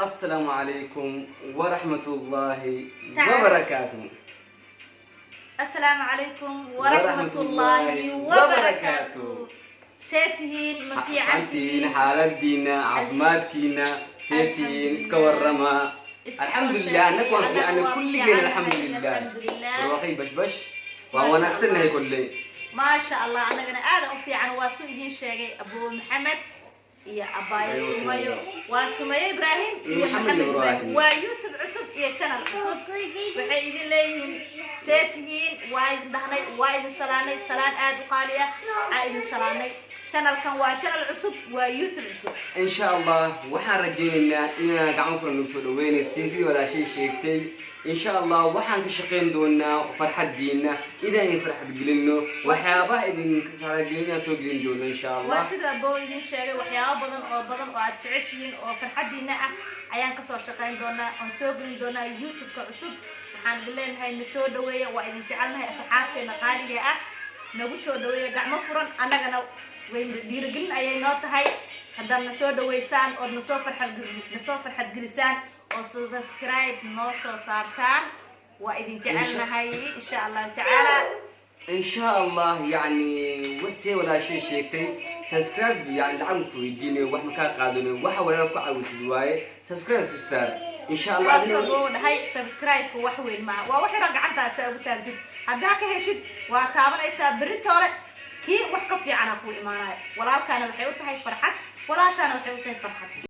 Assalaamu calaykum waraxmatullaahi Tacaala. wabarakaatuh. Asalaamu calaykum waraxmatullaahi wabarakaatu. See tihiin? Ma fiican Xantihiin? tihiin? Xaaladiina, caafimaadkiina see tihiin? Iska warrama. Iska soo Alxamdulilah, annaga waan sheegay, fiicanay. annaga waan Kulligeen. fiicannahay, Alxamdulilah. Alxamdulilah. Barwaaqay, bashbash, waan wanaagsannahay kolley. Maasha Allah, annagana aada u fiican. Waa su idiin sheegay Abu Maxamed iyo abaayo Ayo, Sumayo. Waa Sumayo Ibraahim iyo iyo Maxamed Maxamed Ibraahim. Ibraahim. Waa YouTube cusub iyo channel cusub. Waxay idin leeyihiin, see tihiin? Waa idin dhahnay, waa idin salaanay, salaan aada u qaali ah aa idin salaanay. Channelkan waa channel cusub, waa YouTube cusub. Insha Allah waxaan rajaynaynaa inaan gacmo furan nagu soo dhaweynaysin, sidii walaashay sheegtay. Insha Allah waxaan ka shaqayn doonaa farxadiina, inaan idin farxad gelino, waxyaabaha idin farxad gelin inaan soo gelin doono, insha Allah. Waa sida aboo idin sheegay, waxyaabo badan oo badan oo aad jeceshihiin oo farxadiina ah ayaan kasoo shaqayn doonaa oon soo gelin doonaa YouTube-ka cusub. Waxaan idin leenahay, na soo dhaweeya. Waa idin jecelnahay, asxaabteena qaaliga ah. Nagu soo dhaweeya gacmo furan. Annagana way dhiirigelin ayay noo tahay haddaad na soo dhaweysaan ood nasoo farxad gelisaan oo subscribe noo soo saartaan. Waa idin jecelnahay, insha Allahu tacaala. Insha Allah, yani wase walaashay sheegtay, subscribe yani lacag ku weydiinayo, wax ma kaa qaadanayo, waxa walaal ku caawisid waaye. Subscribe si saar, insha Allah. Waa sida uu dhahay, subscribe-ka wax weyn maaha, waa wax yaroo gacantaasa ugu taagtid. Haddaa ka heshid waa taabanaysaa, beritoole kii wax ka fiicana kuu imaanaya. Walaalkaana waxay u tahay farxad, walaashaana waxay u tahay farxad.